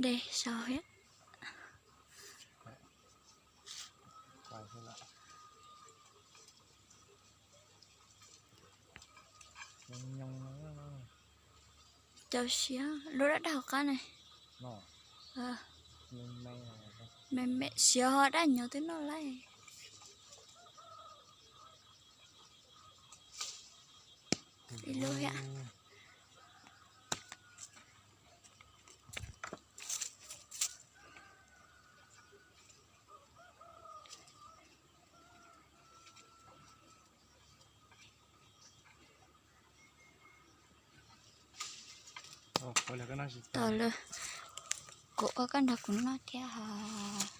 Dej sov thiab. Cov siav lub daj daj hauv qab ne. Me me siav ho daj nyob twb noj lawm. Ib lub thiab. Tau lawm, kuv ua koj nrog kuv noj thiab os.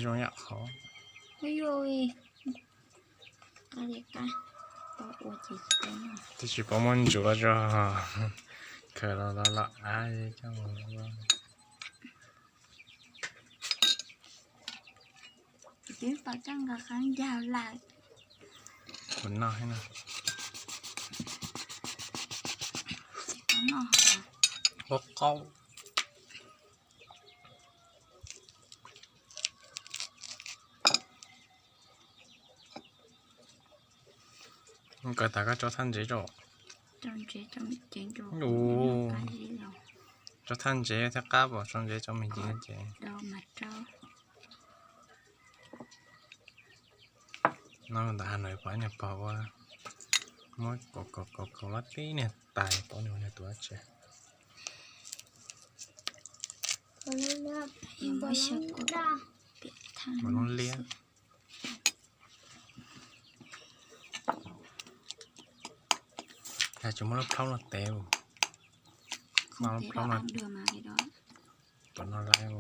Zoo yam qhov. Twb tsis paub muab ntsuav tso, khaws los los los av coj mus. Twb pom toj nqa qab ncaug lawm. Kuv noj no. Qaub qaub. Kawg tas koj tso thaj ntsev rau. Tso thaj ntsev thiab qab pom tso ntsev tso me ntsis ces. No ntawm ha no pom niag pog ua muab kaus kaus kaus kaus lab tib niag tais pom nws ua niag tuav tsev. Npaum lub liab. Tsis muaj lub plhaub no tev. Lub plhaub no, pom no laiv.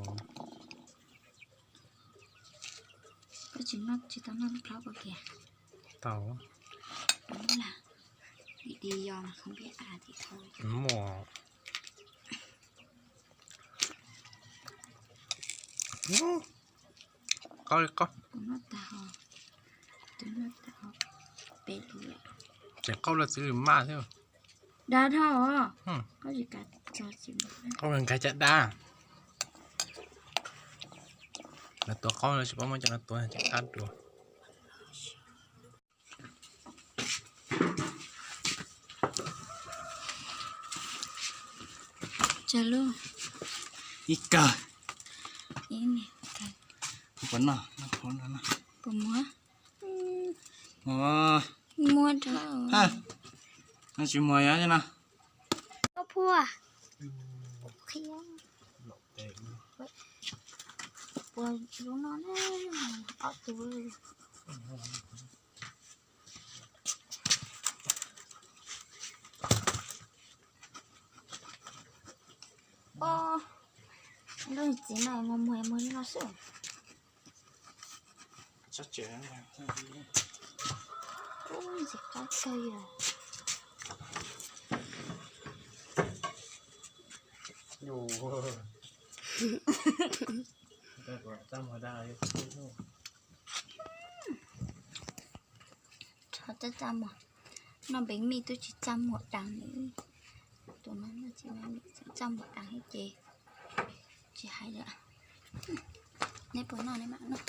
Koj tsis noj tsis tau noj lub plhaub ko kiag. Tau. Muaj. Qaub li qaub. Ces qaub lawm txiv lws maj thiab. Dav dhau. Qaub nkag caj dab. Lawv tuav qaub lawv tsis paub muab cov no tuav caj dab dua. Ib kawg. Puas noj? Puas muag? Muag dhau. No tsis muag yog no. Koj phua. Puas lub no ne, ob tug. Lub txiv no muag muag muag li no xwb. Ntxim qab kawg yog. Txhob txaj muag, noj npeev mij twb tsis txaj muag dang li. Tus no noj tsis txaj muag dang li ces tsis hais lawm. Neb puas noj neb mam noj.